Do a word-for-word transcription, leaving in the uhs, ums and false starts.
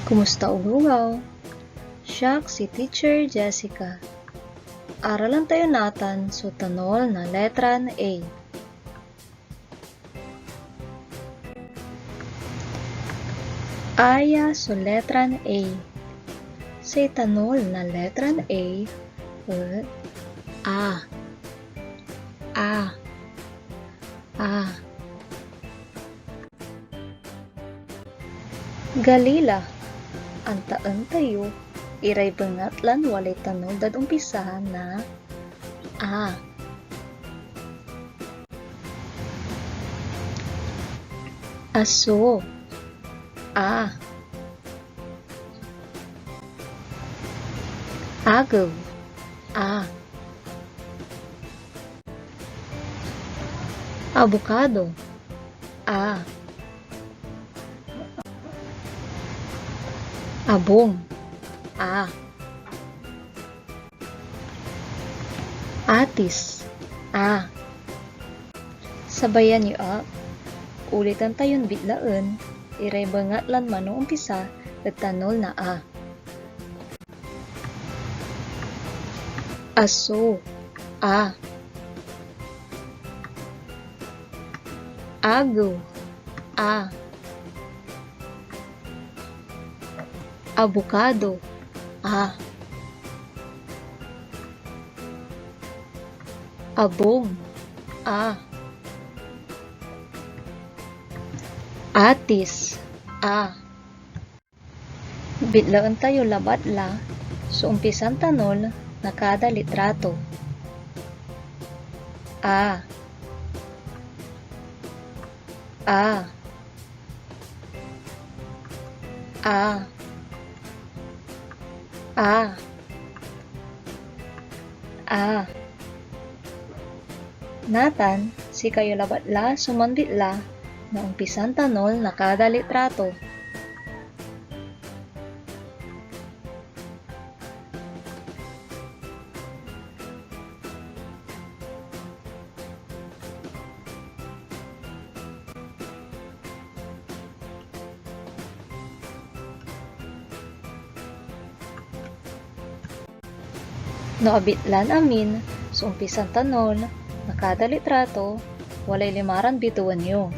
Kumusta, ogogaw? Siak si Teacher Jessica. Aralan tayo natan so tanol na letran A. Aya so letran A. Say tanol na letran A et A. A. A. Galila, antaen tayo iray bengatlan walay tanol dad ompisa na A. Aso. A. Agew. A. Abokado. A. Abung. A. Atis. A. Sabayan yo ak. Ulitan tayon bitlaen iray bengatlan manoompisa ed tanol na A. Aso. A. Agew. A. Abokado. A. Abung. A. Atis. A. Bitlaen tayo labat la so ompisan tanol na kada litrato. A. A. A. A. A. Natan, sikayo labat la so manbitla na ompisan tanol na kada litrato. No abitlan amin so ompisan tanol na kada litrato, walay limaran bitewen yo.